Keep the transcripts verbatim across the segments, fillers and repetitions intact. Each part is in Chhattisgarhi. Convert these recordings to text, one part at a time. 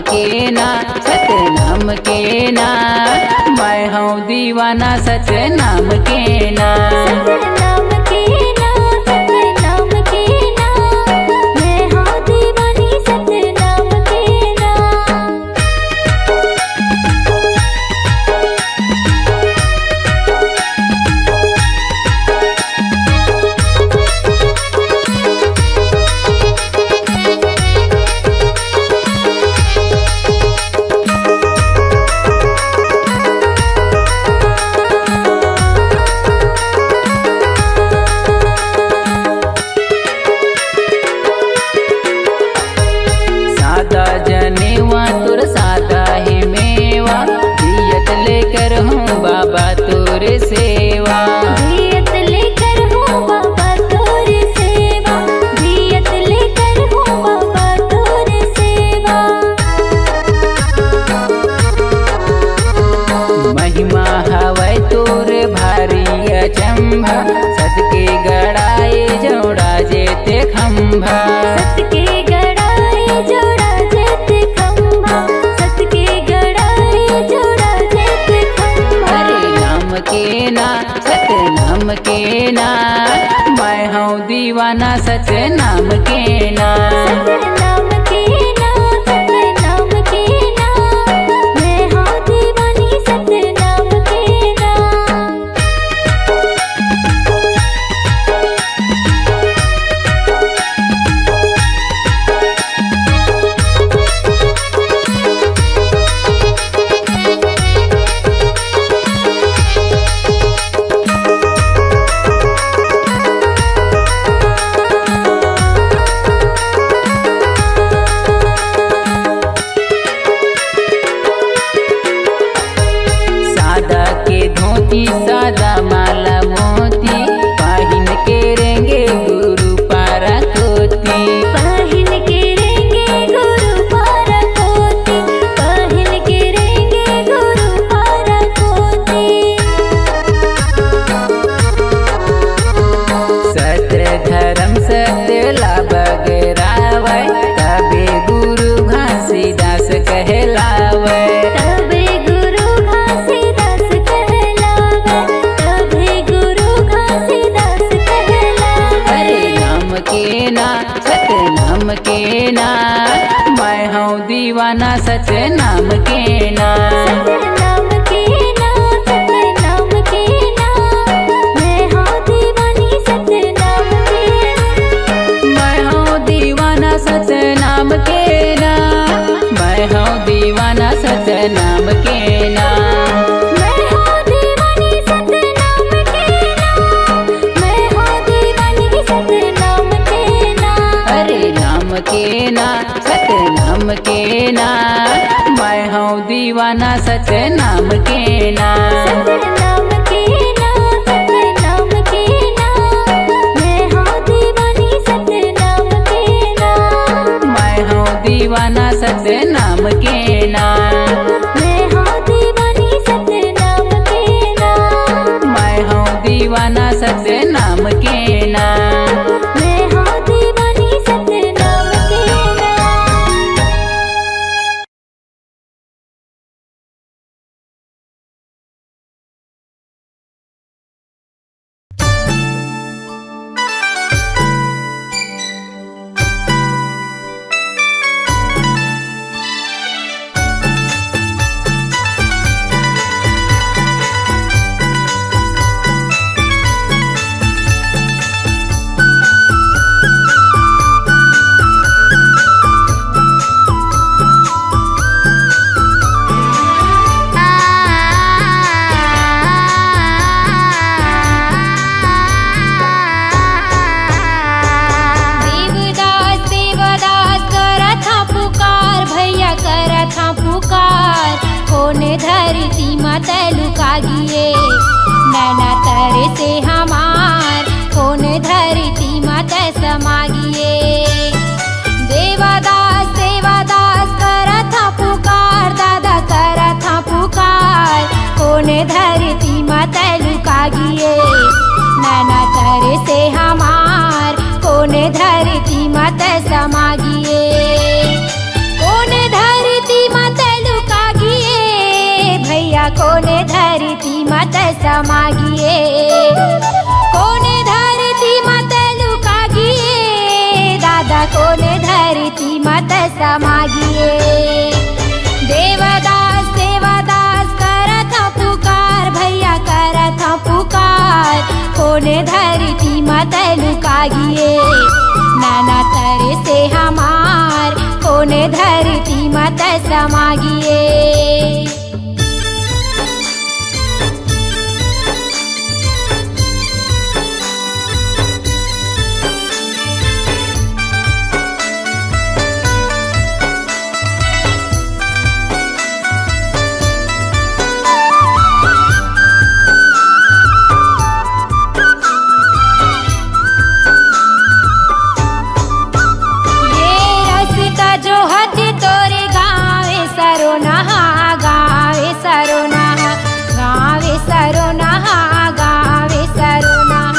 के ना, सतनाम के ना, मैं हूँ दीवाना सतनाम के ना। सतनाम के ना, सतनाम के ना, मैं हूँ दीवानी सतनाम के ना। सादा जनेवा तोर सादा हे मेवा, जियत ले करहूँ बाबा तोर सेवा। जियत ले करहूँ बाबा तोर सेवा, जियत ले करहूँ बाबा तोर सेवा। महिमा हवय तोर भारी अचंभा, सत के गड़ा ए जोड़ा जेते खंभा। सत के गड़ा ए जोड़ा जेते खंभा, सत के गड़ा ए जोड़ा जेते खंभा। हरे नाम के ना, सतनाम के ना, मैं हूँ दीवाना सतनाम के ना। सतनाम के ना, सतनाम के ना, मैं हूँ दीवानी सतनाम के ना। सादा के धोती, सादा माला मोती, पहिन के रेंगे गुरु पारा कोती। पहिन के रेंगे गुरु पारा कोती, पहिन के रेंगे गुरु पारा कोती। सत्य धर्म सत्य ला बगरावय, तबे गुरु घासीदास कहलावय। तबे गुरु घासीदास कहलावय, तबे गुरु घासीदास कहलावय। हरे नाम के ना, सतनाम के ना, मैं हूँ दीवाना सतनाम के ना। सतनाम के ना, सतनाम के ना, मैं हूँ दीवानी सतनाम के ना। मैं हूँ दीवाना सतनाम के ना, मैं हूँ दीवाना सतनाम के ना। मैं हूँ दीवानी सतनाम के ना, मैं हूँ दीवानी सतनाम के ना। हरे नाम के ना, सतनाम के ना, मैं हूँ दीवाना सतनाम के ना। सतनाम के ना, सतनाम के ना, मैं हूँ दीवानी सतनाम के ना। मैं हूँ दीवाना सतनाम के ना। मैं हूँ दीवानी सतनाम के ना। मैं हूँ दीवाना सतनाम के ना। मैं हूँ दीवानी सतनाम के ना। देवदास, देवदास, करत हँव पुकार, भैया करत हँव पुकार। कोन धरती म तैं लुका गिये, नैना तरे से हमार, कोन धरती म तैं समा गिये। देवदास, देवदास, करत हँव पुकार, दादा करत हँव पुकार। कोन धरती म तैं लुका गिये, नैना तरे से हमार, कोन धरती म तैं समा गिये। कोन धरती समा गे। कोन धरती म तैं लुका गे, दादा कोन धरती म तैं समा गे। देवदास सेवादास करत हँव पुकार, भैया करत हँव पुकार। कोन धरती म तैं लुका गे, नैना तरसे हमार। कोन धरती म तैं समा गे। ये रस्ता जोहत तोरे गाँवे सरोनहा, गाँवे सरोनहा, गाँवे सरोनहा, गाँवे सरोनहा,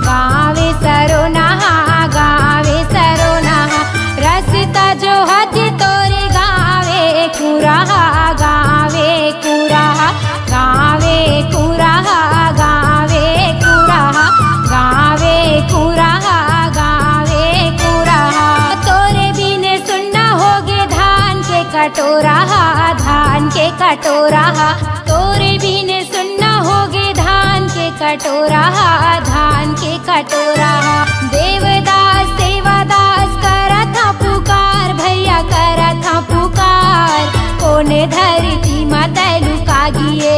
गाँवे सरोनहा, गाँवे सरोनहा। रस्ता जोहत तोरे गाँवे कुराहा, गाँवे कुराहा, गाँवे कुराहा, गाँवे कुराहा, गाँवे कुराहा, गाँवे कुराहा। तोरे बिन सुन्ना होगे धान के कटोरा हा, धान के कटोरा हा। तोरे बिन सुन्ना होगे धान के कटोरा हा, धान के कटोरा हा। देवदास सेवादास करत हँव पुकार, भैया करत हँव पुकार। कोन धरती म तैं लुका गे,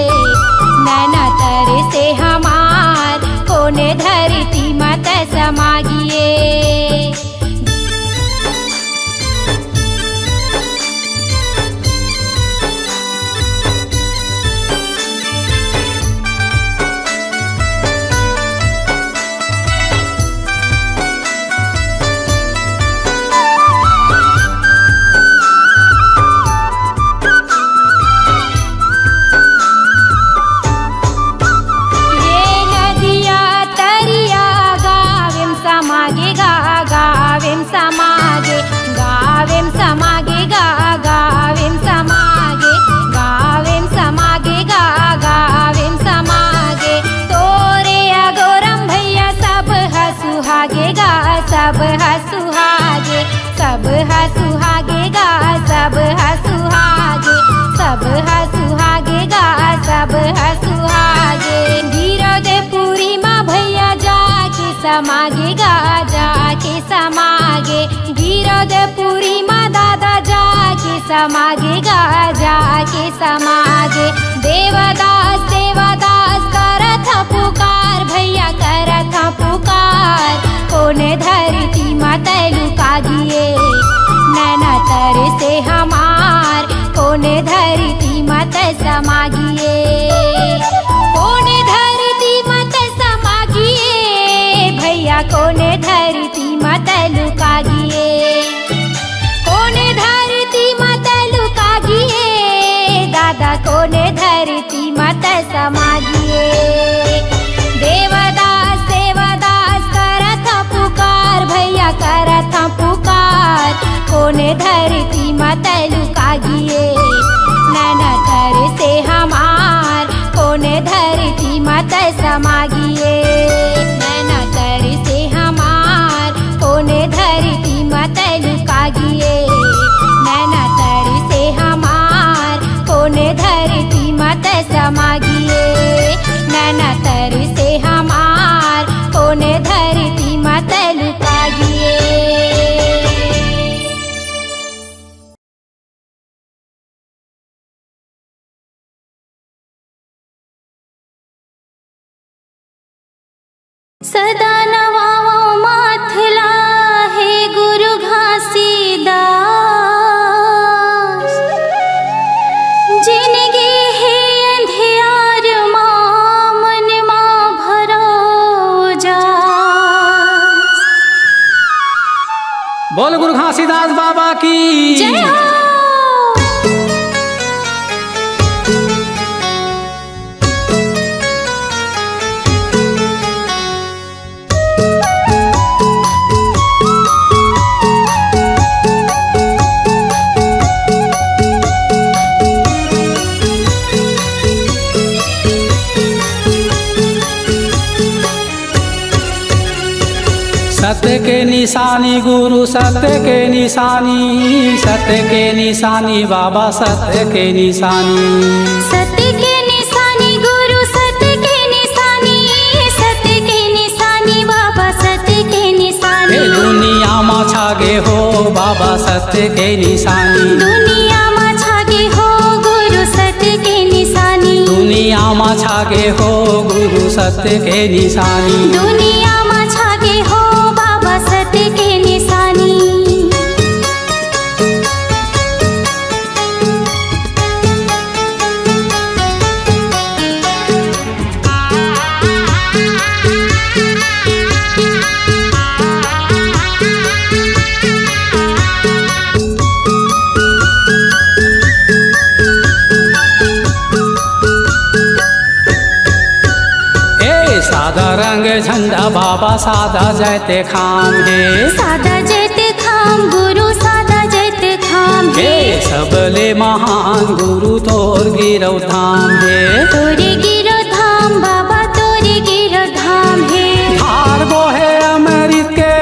नैना तरसे हमार। कोन धरती म तैं समा गे। ये नदिया तरिया गावेम समा गे गा, गावेम समा गे, गावेम समा गे गा, गावेम समा गे, गावेम समा गे गा, गावेम समा गे। तोरे अगोरम भैया सब ह सुहागे गा, सब ह सुहागे, सब ह सुहागे गा, सब ह सुहागे, सब ह सुहागे गा, सब ह सुहागे। गिरौदपुरी म भैया जाके समा गे गा, जाके समा गे। गिरौदपुरी म दादा जाके समा गे गा, जाके समा गे। देवदास सेवादास करत हँव पुकार, भैया करत हँव पुकार। कोन धरती म तैं लुका गे, नैना तरसे हमार। कोन धरती म तैं समा गे, कोन धरती म तैं समा गे, भैया कोन धरती म तैं लुका गे। कोन धरती म तैं लुका गे, दादा कोन धरती म तैं समा गे। देवदास सेवादास करत हँव पुकार, भैया करत हँव पुकार। कोन धरती म तैं लुका गे, नैना तरसे हमार। कोन धरती म तैं समा गे, नैना तरसे हमार। कोन धरती म तैं लुका गे, नैना तरसे हमार। कोन धरती म तैं समा गे, नैना तरसे हमार। कोन धरती म तैं लुका गे। सदा नवावो माथ ला हे गुरु घासीदास, जिनगी हे अंधियार मा मन मा भरो जा। बोल गुरु घासीदास बाबा की जय हो। सत्य के निशानी गुरु, सत्य के निशानी, सत्य के निशानी बाबा, सत्य के निशानी। सत्य के निशानी गुरु, सत्य के निशानी, सत्य के निशानी बाबा, सत्य के निशानी। ए दुनिया मा छागे हो बाबा, सत्य के निशानी। दुनिया मा छागे हो गुरु, सत्य के निशानी। दुनिया मा छागे हो गुरु, सत्य के निशानी। दुनिया मा छागे हो बाबा, सत्य के निशानी। ए सादा रंग झंडा बाबा, सादा जैते खाम हे। सादा जैते खाम गुरु, सादा जैते खाम हे। ए सबले महान गुरु तोर गिरौ धाम हे। तोरे गिरौ धाम बाबा, तोरे गिरौ धाम हे। धार बोहे अमृत के,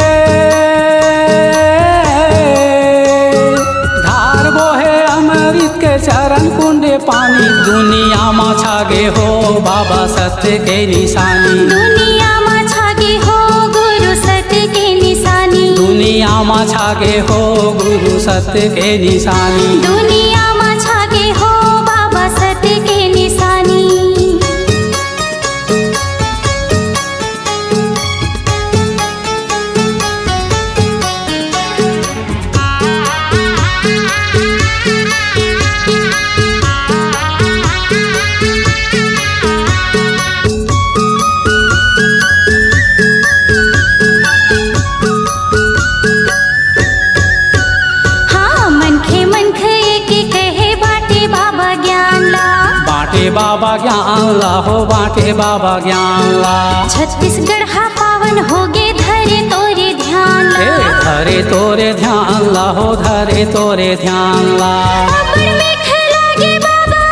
धार बोहे अमृत के चरण कुंडे पानी। दुनिया मा छागे हो बाबा, सत्य के निशानी। दुनिया मा छागे हो गुरु, सत्य के निशानी। दुनिया मा छागे हो गुरु, सत्य के निशानी। दुनिया मा छागे हो बाबा, सत्य के निशानी। हाँ, मनखे मनखे एके कहे, बांटे बाबा ज्ञान ला। बांटे बाबा ज्ञान ला हो, बांटे बाबा ज्ञान ला। छत्तीसगढ़ हा पावन होगे, धरे तोरे ध्यान ला। ए, धरे तोरे ध्यान ला हो, धरे तोरे ध्यान ला। अब्बड़ मीठ लागे बाबा,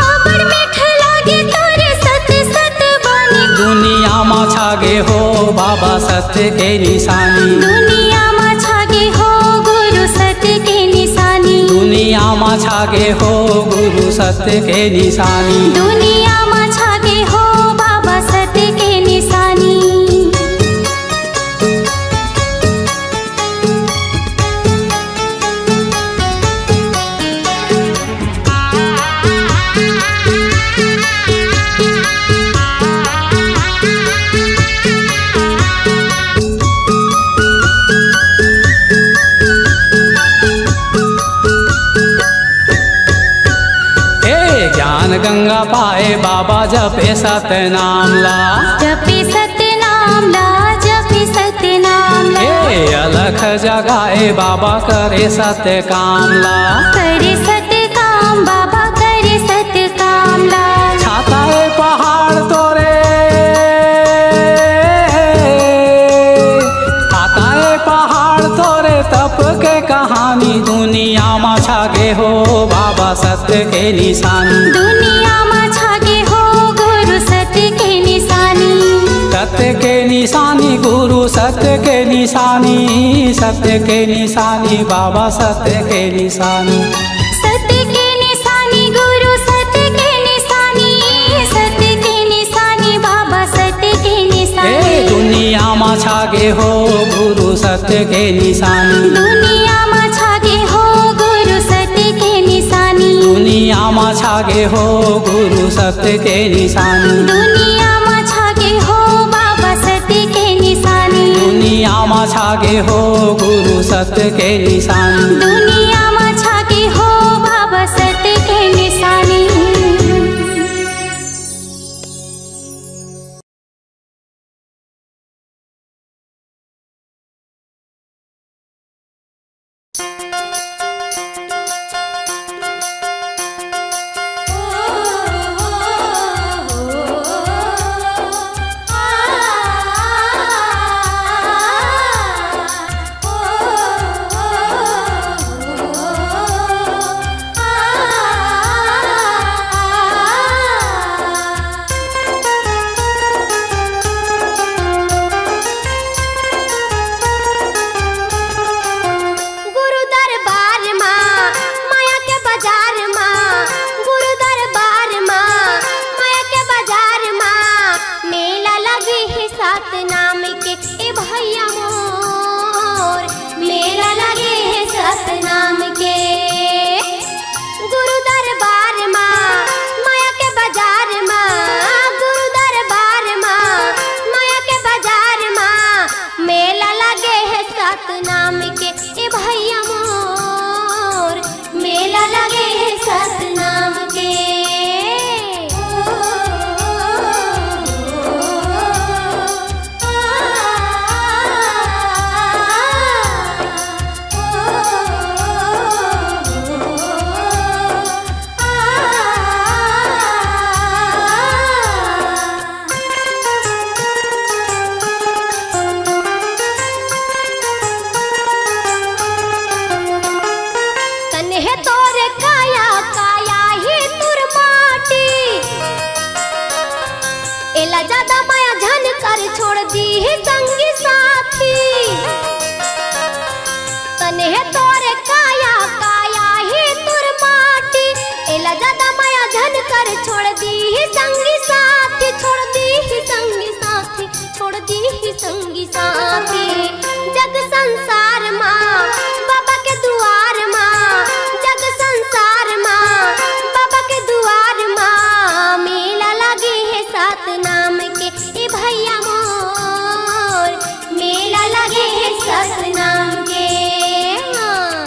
अब्बड़ मीठ लागे तोरे सत सत बानी। दुनिया मा छागे हो बाबा, सत्य के निशानी। दुनिया मा छागे हो गुरु, सत्य के निशानी। दुनिया मा छागे हो गुरु, सत्य के निशानी। दुनिया मा छागे हो बाबा, सत्य के निशानी। ए ज्ञान गंगा पाए बाबा, जपे सतनाम ला। जपे सतनाम ला, जपे सतनाम ला। ए अलख जगाए बाबा, करे सत काम ला। करे सत काम बाबा, करे सत काम ला। छाता ए पहाड़ तोरे, छाता ए पहाड़ तोरे तप के कहानी। दुनिया मा छागे हो बाबा, सत्य के निशानी। दुनिया मा छागे हो गुरु, सत्य के निशानी। सत्य के निशानी गुरु, सत्य के निशानी, सत्य के निशानी बाबा, सत्य के निशानी। सत्य के निशानी गुरु, सत्य के निशानी, सत्य के निशानी बाबा, सत्य के निशानी। ए दुनिया मा छागे हो गुरु, सत्य के निशानी। दुनिया मा छागे हो गुरु, सत्य के निशानी। दुनिया मा छागे हो गुरु, सत्य के निशानी। दुनिया मा छागे हो बाबा, सत्य के निशानी। दुनिया मा छागे हो गुरु, सत्य के निशानी। दुनिया मा छागे हो बाबा, सत्य के निशानी। नेह तोरे काया, काया ही तोर माटी, एला ज्यादा मया झन कर, छोड़ दीही संगी साथी, छोड़ दीही संगी साथी, छोड़ दीही संगी साथी। जग संसार मा, बाबा के दुआर मा, जग संसार मा, बाबा के दुआर मा, मेला लगे हे सतनाम के, ए भैया मोर, मेला लगे हे सतनाम के। हाँ।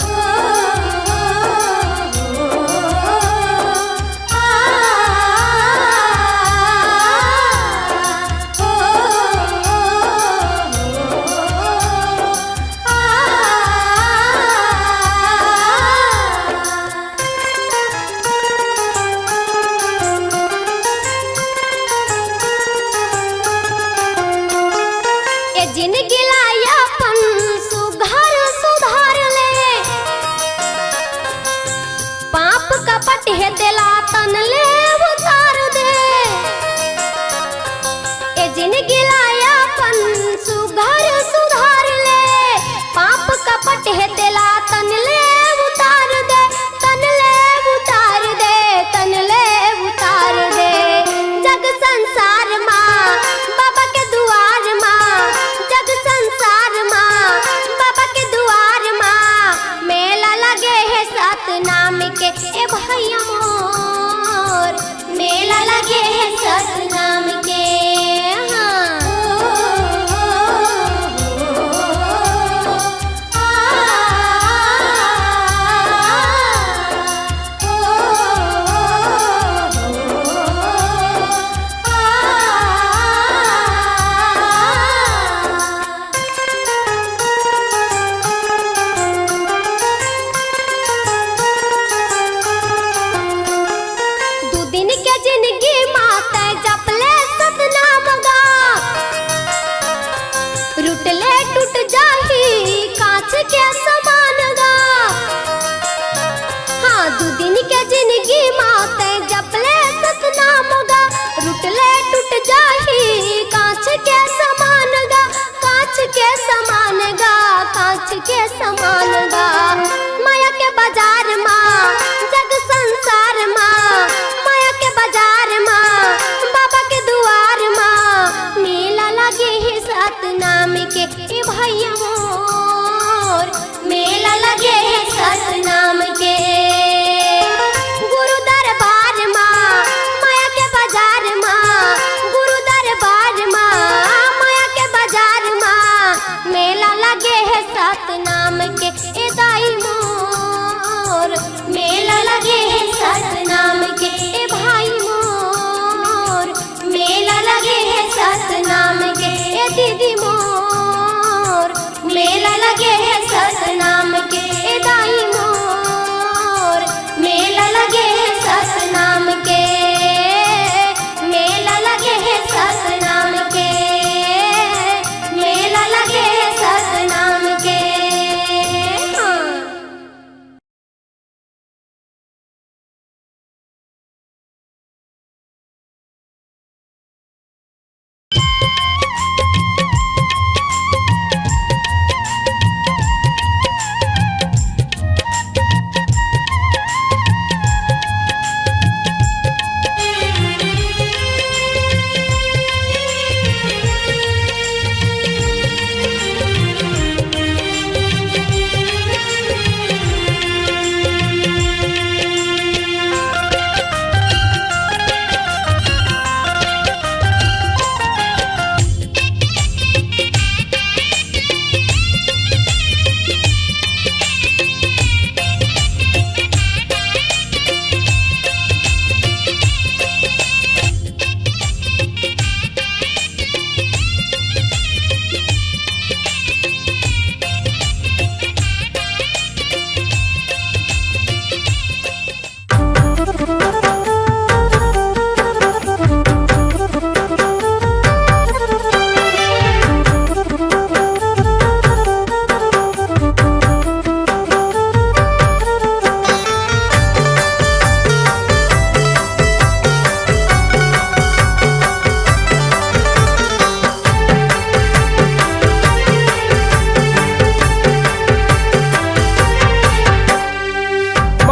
ए जिनगी ला अपन सुघर सुधार ले, पाप कपट हे तेला तन ले उतार दे। ए जिनगी ला अपन सुघर सुधार ले, पाप कपट हे तेला तन ले उतार दे, तन ले उतार दे, तन ले उतार दे। जग संसार मा, बाबा के दुआर मा, जग संसार मा, बाबा के दुआर मा, मेला लगे हे सतनाम के, ए भैया मोर, मेला लगे हे सतनाम के। हाँ। दू दिन के जिनगी मा तैं जप ले सतनाम गा, रुट ले टूट जाही कांच के समान गा। हाँ, दू दिन के जिनगी मा तैं जप ले सतनाम गा, रुट ले टूट जाही कांच के समान गा, कांच के समान गा, कांच के समान गा। माया के बाजार मा, जग संसार मा, माया के बाजार मा, बाबा के दुआर मा, मेला लगे हे सतनाम के, ए भैया मोर, मेला लगे हे सतनाम के। गुरु दरबार मा, माया के बाजार मा, गुरु दरबार मा, माया के बाजार मा, मेला लगे हे सतनाम के, ए दाई मोर, मेला लगे हे सतनाम के, ए भाई मोर, मेला लगे हे सतनाम के, ए दीदी मोर, मेला लगे हे सतनाम के, ए दाई मोर, मेला लगे हे सतनाम के, मेला लगे हे सतनाम के, मेला लगे हे सतनाम के। हाँ।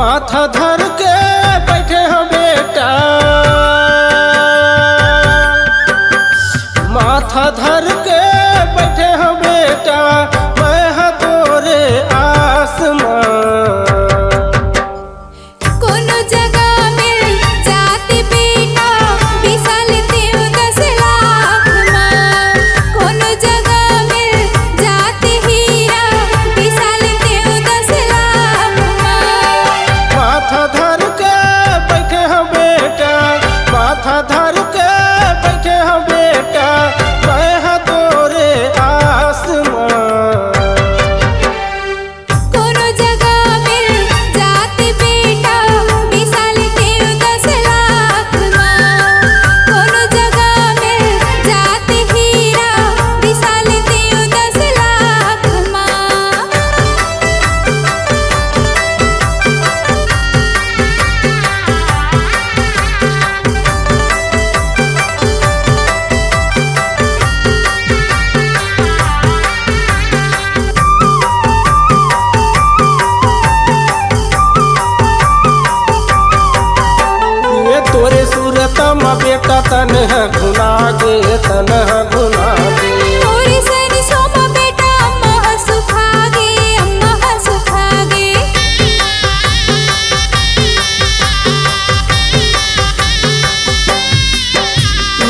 माथा धर के बैठे हो बेटा, माथा धर के बैठे हो बेटा, मैं हा तोरे आस मा। कोनो जगह मिल जाते बेटा, बिसा लेतेंव दस लाख मा। कोनो जगह मिल जाते हीरा, बिसा लेतेंव दस लाख मा। माथा धर के बैठे हो बेटा, माथा धर के बैठे हो बेटा, मैं हा तोरे आस मा। कोनो जगह मिल जाते बेटा, बिसा लेतेंव दस लाख मा। कोनो जगह मिल जाते हीरा, बिसा लेतेंव दस लाख मा। ये तोरे सूरत म बेटा तन ह घुना गे, तन ह घुना गे। तोरे सरसों म बेटा अम्मा ह सुखा गे, अम्मा ह सुखा गे।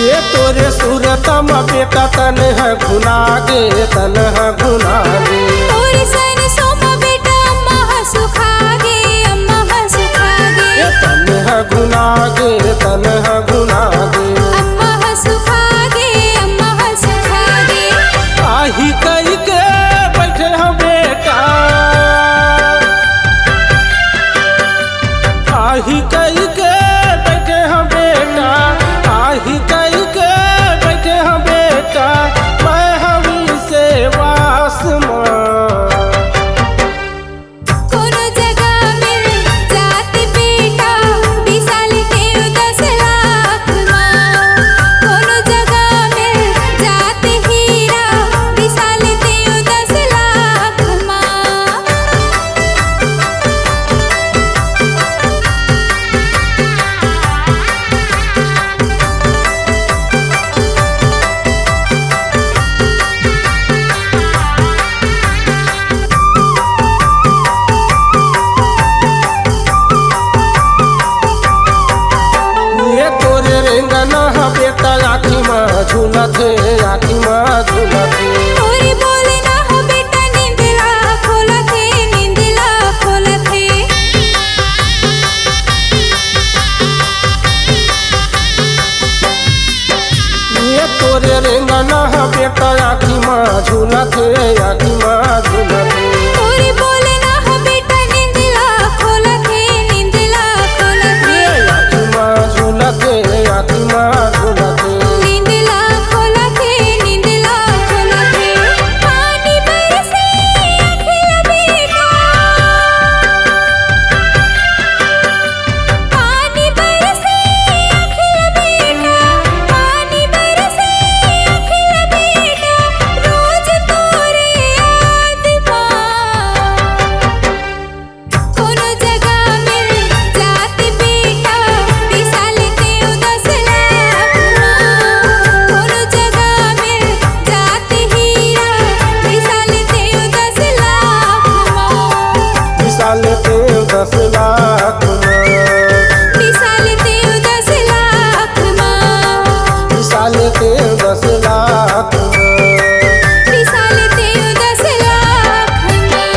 ये तोरे सूरत म बेटा तन ह घुना गे, तन ह घुना गे। तोरे सरसों म बेटा अम्मा ह सुखा गे, अम्मा ह सुखा गे। ये तन ह घुना गे, तन ह घुना गे। अम्मा ह सुखा गे, अम्मा ह सुखा गे। आही कहि के बैठे हो बेटा, आही कहि के बैठे हो बेटा, आही कहि के बैठे हो बेटा, मैं हवी से वास मा। कोनो जगह मिल जाते बेटा, बिसा लेतेंव दस लाख मा। कोनो जगह मिल जाते हीरा, बिसा लेतेंव दस लाख मा। ये तोरे रेंगना ह बेटा आँखी म झूलत हे, आँखी म झूलत हे। तोरे बोलना ह बेटा नींद ला खोलत हे, नींद ला खोलत हे। ये तोरे रेंगना ह बेटा आँखी म झूलत हे, आँखी म झूलत हे। तोरे बोलना ह बेटा नींद ला खोलत हे, नींद ला खोलत हे। ये आँखी म झूलत हे, आँखी म झूलत हे। नींद ला खोलत हे, नींद ला खोलत हे। पानी बरसे आँखी ला बेटा। पानी बरसे आँखी ला बेटा, पानी बरसे आँखी ला बेटा, रोज तोरे याद मा। कोनो जगह मिल जाते बेटा, बिसा लेतेंव दस लाख मा। कोनो जगह मिल जाते हीरा, बिसा लेतेंव दस लाख मा। बिसा लेतेंव दस लाख मा। बिसा लेतेंव दस लाख मा। बिसा लेतेंव दस लाख मा। बिसा लेतेंव दस लाख मा।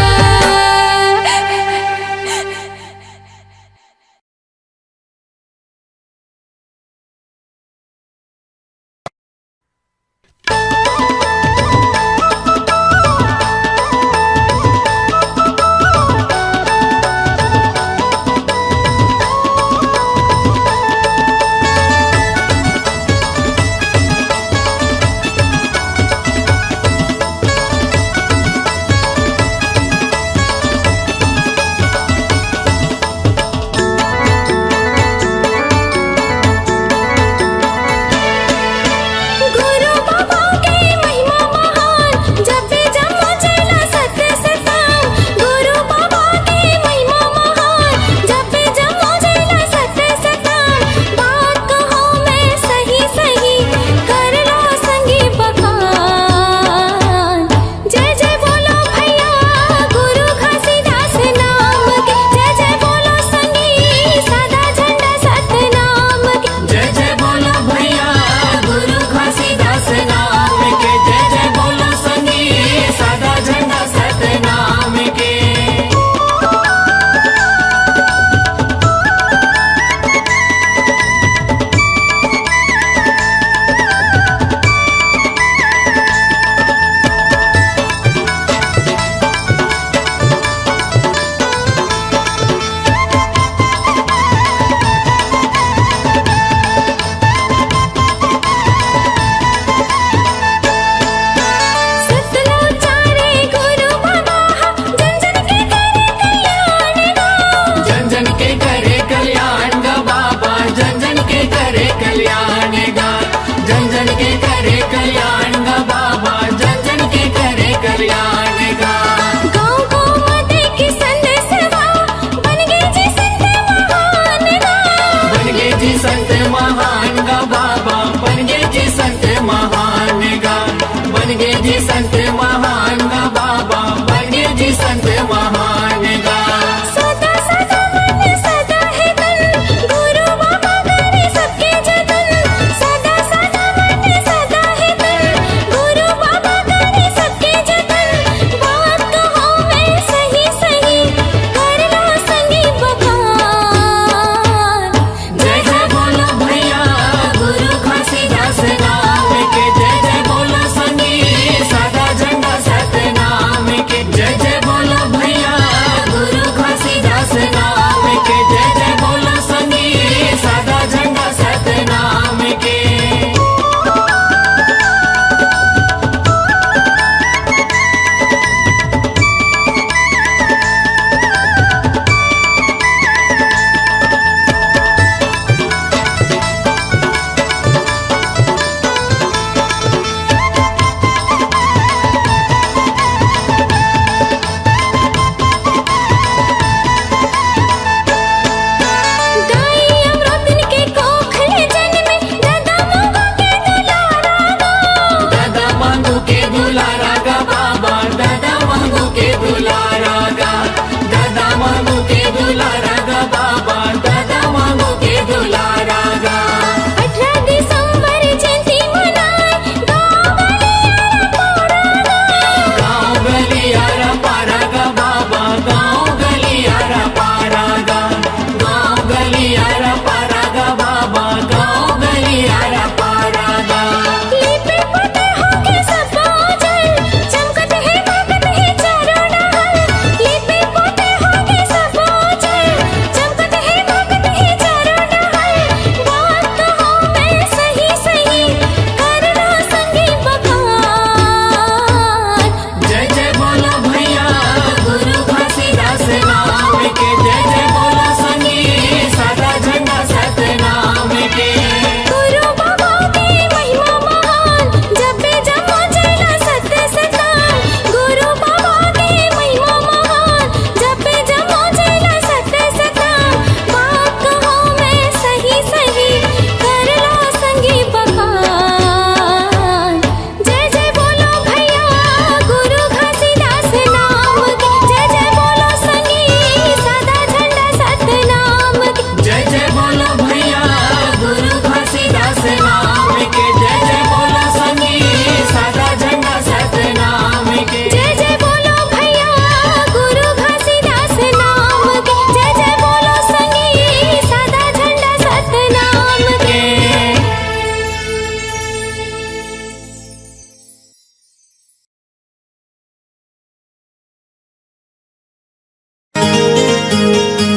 तोरे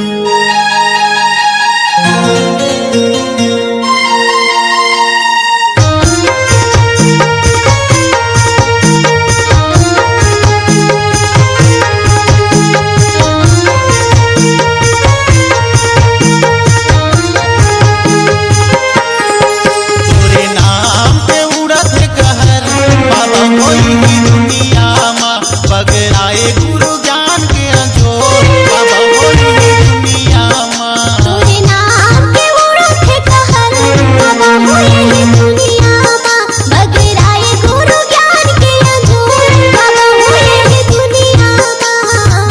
नाम के उड़त हे कहर, बाबा होई ही दुनिया मा। बगराए गुरु ज्ञान के अंजोर, बाबा होई ही दुनिया मा। तोरे नाम के उड़त हे कहर, बाबा होई ही दुनिया मा। बगराए गुरु ज्ञान के अंजोर, बाबा होई ही दुनिया मा।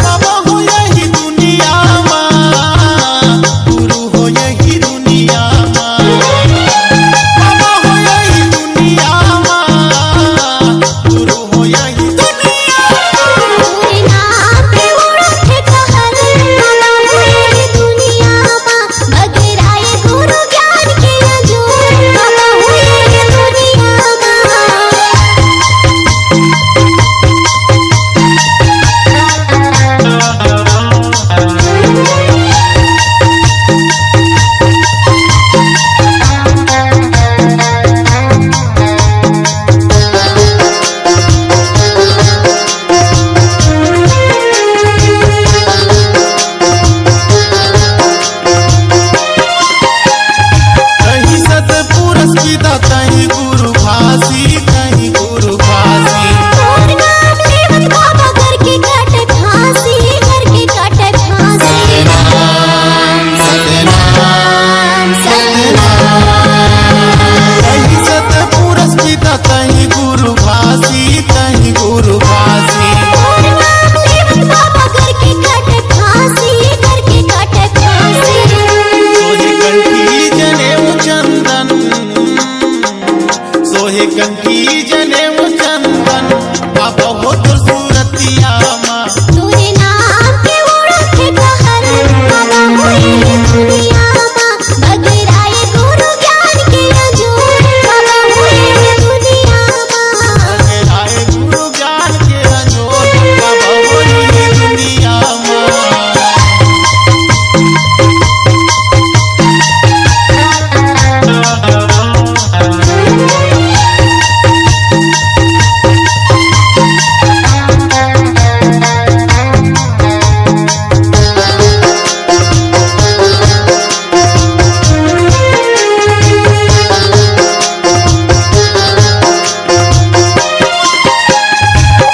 बाबा होई ही दुनिया मा, गुरु होई ही दुनिया मा। बाबा होई ही दुनिया मा, गुरु होई ही दुनिया मा। तोरे नाम पे उड़त हे कहर, बाबा होई ही दुनिया मा। बगराए गुरु ज्ञान के अंजोर, बाबा होई ही दुनिया मा। कहीं सतपुरुष की दा, कहीं गुरु भासी, कहीं गुरु भासी। तोर नाम लेवत बाबा करके काटे फांसी, करके काटे फांसी। सतनाम, सतनाम, सतनाम। कहीं सतपुरुष की दा, कहीं गुरु भासी, कहीं गुरु भासी। तोर नाम लेवत बाबा करके काटे फांसी, करके काटे फांसी। सोहे कंठी जनेऊ चंदन, सोहे कंठी जनेऊ चंदन, बाबा हो तोर सूरतिया मा। तोरे नाम के उड़त हे कहर, बाबा होई ही दुनिया मा। बगराए गुरु ज्ञान के अंजोर, बाबा होई ही दुनिया मा। बगराए गुरु ज्ञान के अंजोर, बाबा होई ही दुनिया मा।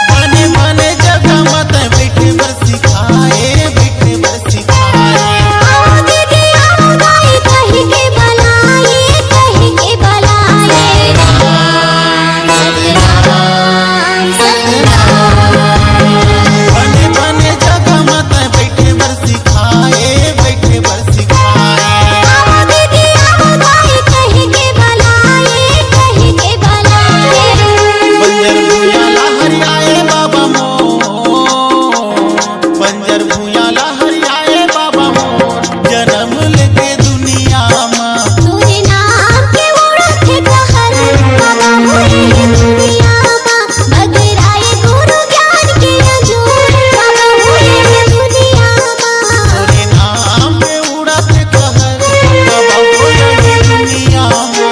बने बने जगह म तैं बइठे बर सिखाए, बइठे बर सिखाए। आओ दीदी, आओ दाई, कहि के बलाए, कहि के बलाए। सतनाम, सतनाम। बने बने जगह म तैं बइठे बर सिखाए, बइठे बर सिखाए। आओ दीदी, आओ दाई, कहि के बलाए, कहि के बलाए। बंजर भुइयां ला हरियाए बाबा मोर, बंजर भुइयां ला हरियाए बाबा मोर, जनम लेके दुनिया मा। तोरे नाम के उड़त हे कहर, बाबा होई हे दुनिया मा। बगराए गुरु ज्ञान के अंजोर, बाबा होई हे दुनिया मा। तोरे नाम पे उड़त हे कहर, बाबा होई हे दुनिया मा।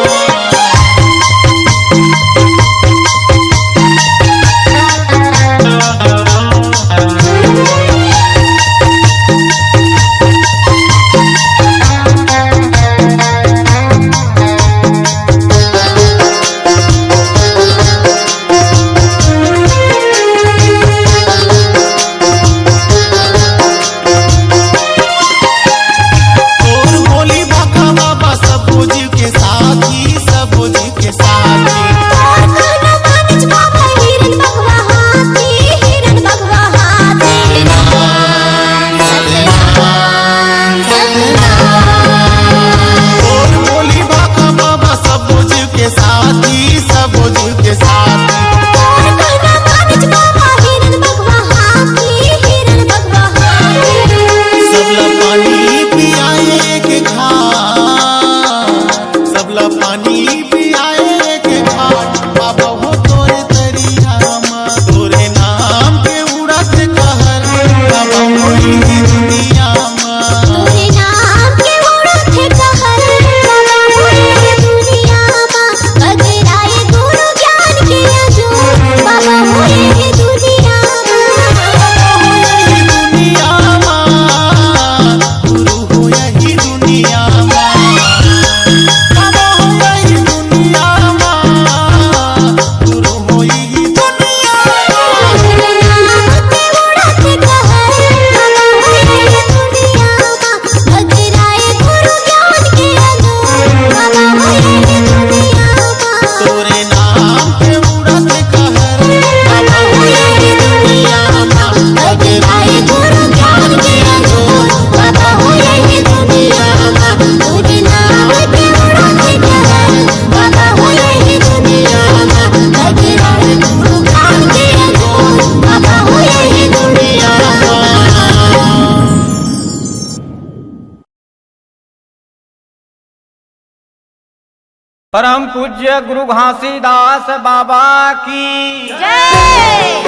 परम पूज्य गुरु घासीदास बाबा की जय।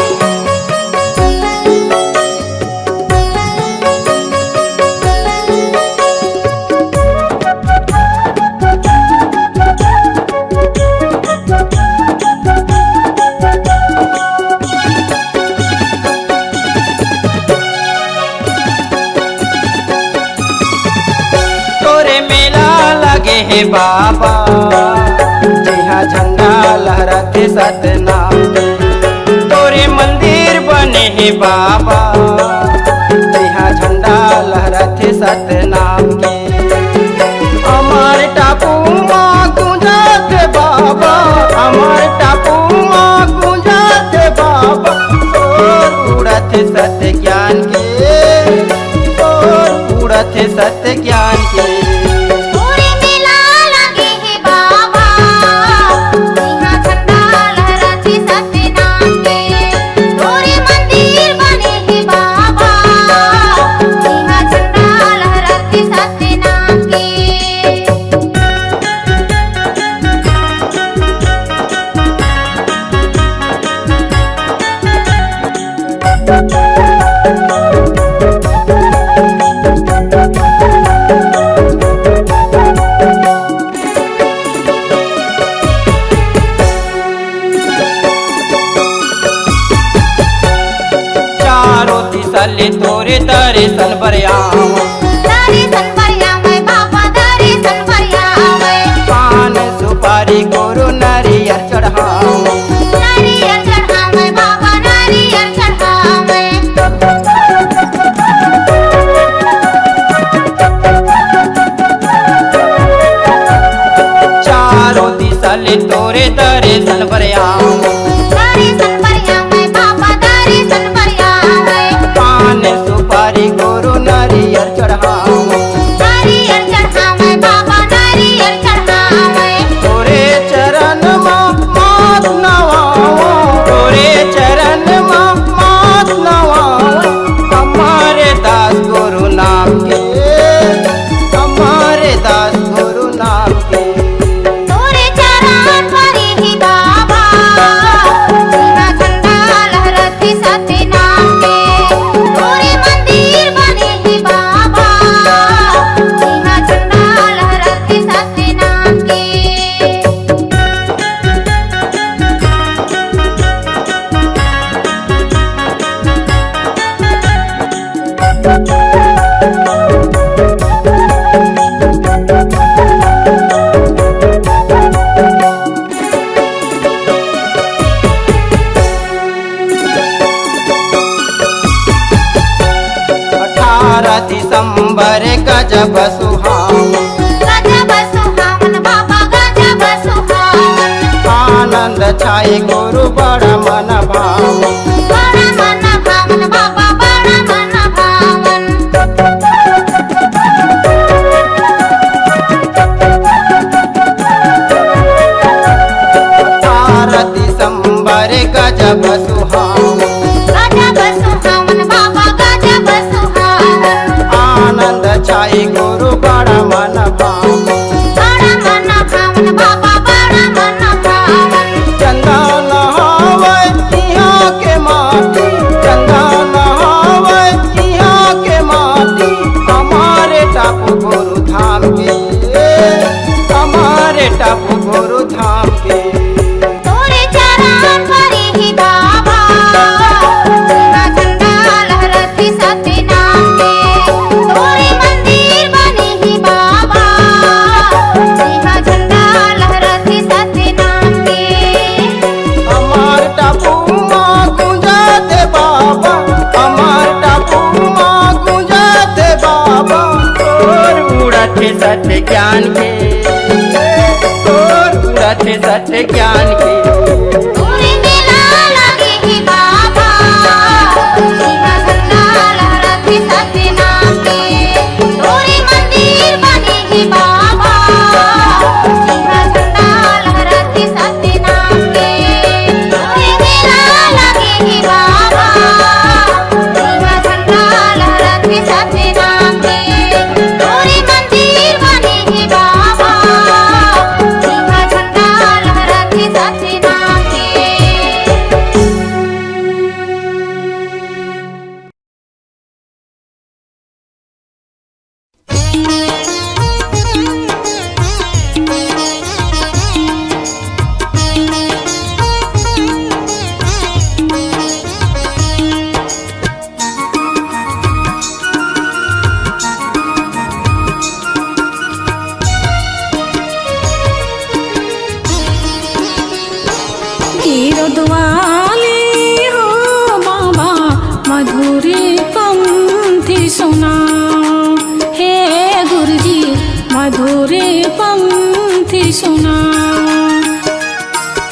तोरे मेला लगे हे बाबा, जिहाँ झंडा लहराथे सतनाम के। तोरे मंदिर बने हे बाबा, जिहाँ झंडा लहराथे सतनाम के। अमर टापू मा गूंजाथे बाबा, अमर टापू मा गूंजाथे बाबा, शोर उड़ाथे सत्य ज्ञान के, शोर उड़ाथे सत्य ज्ञान के। तोरे मेला लगे हे बाबा, इहाँ झंडा लहराथे सत्य नाम के। तोरे मंदिर बने हे बाबा, इहाँ झंडा लहराथे सत्य नाम के। चारों दिशा ले तोरे दर्शन बर आऊं। दर्शन बर आवे बाबा, दर्शन बर आवे। पान सुपारी गुरु नरियर चढ़ाऊं। नरियर चढ़ावे बाबा, नरियर चढ़ावे। चारों दिशा ले तोरे दर्शन बर आऊं। दर्शन बर आवे बाबा, दर्शन बर आवे। पान सुपारी गुरु नरियर चढ़ाऊं। नरियर चढ़ावे बाबा, नरियर चढ़ावे। तोरे चरण मा माथ नवावं, तोरे चरण मा माथ नवावं। अमर दास गुरु नाम के, अमर दास गुरु नाम के। तोरे चरण परे हे बाबा, इहाँ झंडा लहराथे सत्य नाम के। तोरे मंदिर बने हे बाबा, इहाँ झंडा लहराथे सत्य नाम के। अठारह दिसंबर गजब सुहावन। गजब सुहावन बाबा, गजब सुहावन। आनंद छाए गुरु बड़ा मन भावन। बड़ा मन भावन बाबा, बड़ा मन भावन। अठारह दिसंबर गजब सुहावन। गजब सुहावन बाबा, गजब सुहावन। आनंद छाई गुरु बड़ा मन भावन। बड़ा मन भावन बाबा, बड़ा मन भावन। चंदन हवय इहाँ के माटी, चंदन हवय इहाँ के माटी। हमारे टापू गुरु धाम के, हमारे टापू गुरु धाम के। तोरे चरण परे हे बाबा, इहाँ झंडा लहराथे सत्य नाम के। तोरे मंदिर बने हे बाबा, इहाँ झंडा लहराथे सत्य नाम के। हमार टापू मा गूंजाथे बाबा, हमार टापू मा गूंजाथे बाबा, शोर उड़ाथे सत्य ज्ञान के, शोर उड़ाथे सत्य ज्ञान के। तोरे मेला लगे हे बाबा, इहाँ झंडा लहराथे सत्य नाम के। तोरे मंदिर बने हे बाबा, इहाँ झंडा लहराथे सत्य नाम के। तोरे मेला लगे हे बाबा, इहाँ झंडा लहराथे सत्य नाम के। तोरे मंदिर बने हे बाबा, इहाँ सुनाओ।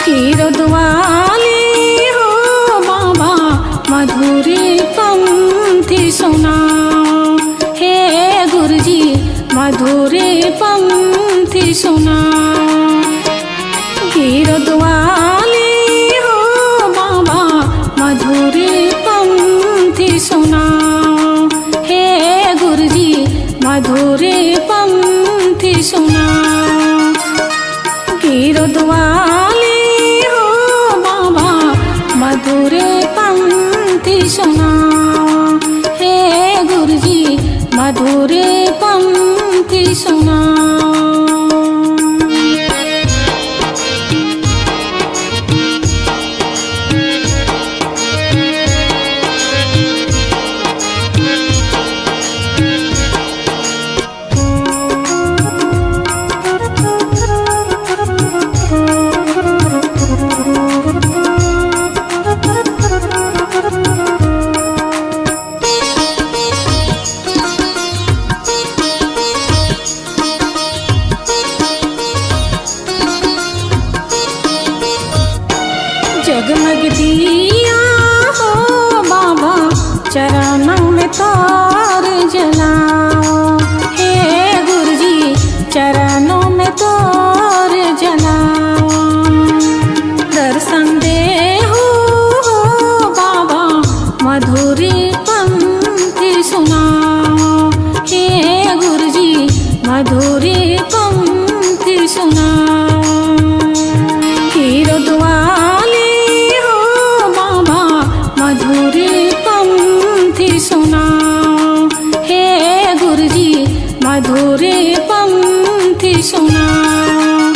कीरदवाली हो बाबा, मधुरी पंथी सुनाओ। हे गुरुजी, मधुरी पंथी सुनाओ। कीरदवाली हो बाबा, मधुरी पंथी सुनाओ। हे गुरुजी, मधुरी पंथी सुनाओ। कीरदवाली हो बाबा, मधुरी पंथी सुनाओ। हे गुरुजी, मधुरी पंथी सुनाओ। जगमग दिया हो बाबा, चरणों में तोर जलाओ। हे गुरुजी, चरणों में तोर जलाओ। दर्शन दे हो बाबा, मधुरी पंथी सुनाओ। हे गुरुजी, मधुरी पंथी सुनाओ। कीरदवाली हो बाबा, मधुरी पंथी सुनाओ। हे गुरुजी, मधुरी पंथी सुनाओ।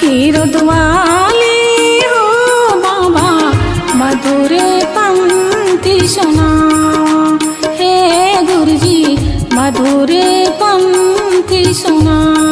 कीरदवाली हो बाबा, मधुरी पंथी सुनाओ। हे गुरुजी, मधुरी पंथी सुनाओ।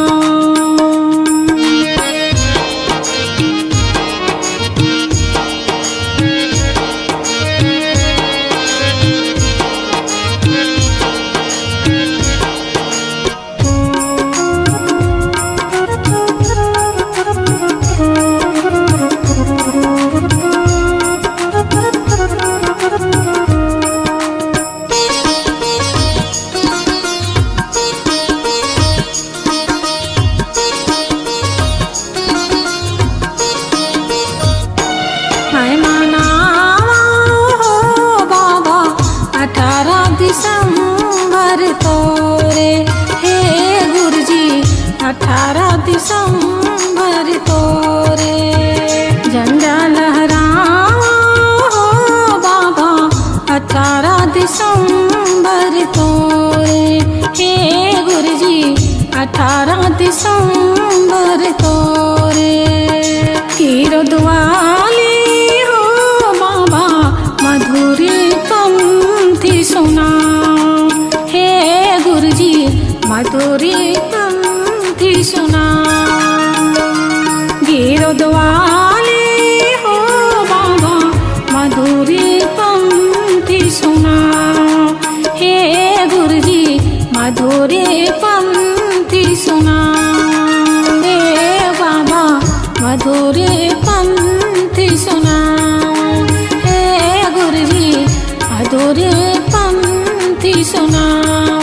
हाय मनावा हो बाबा, अठारह दिसंबर तोरे, हे गुरुजी, अठारह दिसंबर तोरे। झंडा लहरावा हो बाबा, अठारह दिसंबर तोरे, हे गुरुजी, अठारह दिसंबर तोरे। कीरदवाली हो बाबा, मधुरी पंथी सुनाओ। हे गुरुजी, मधुरी पंथी सुनाओ। कीरदवाली हो बाबा, मधुरी पंथी सुनाओ। हे गुरुजी, मधुरी पंथी सुनाओ। हे बाबा, मधुरी पंथी सुनाओ। हे गुरुजी, मधुरी पंथी सुनाओ।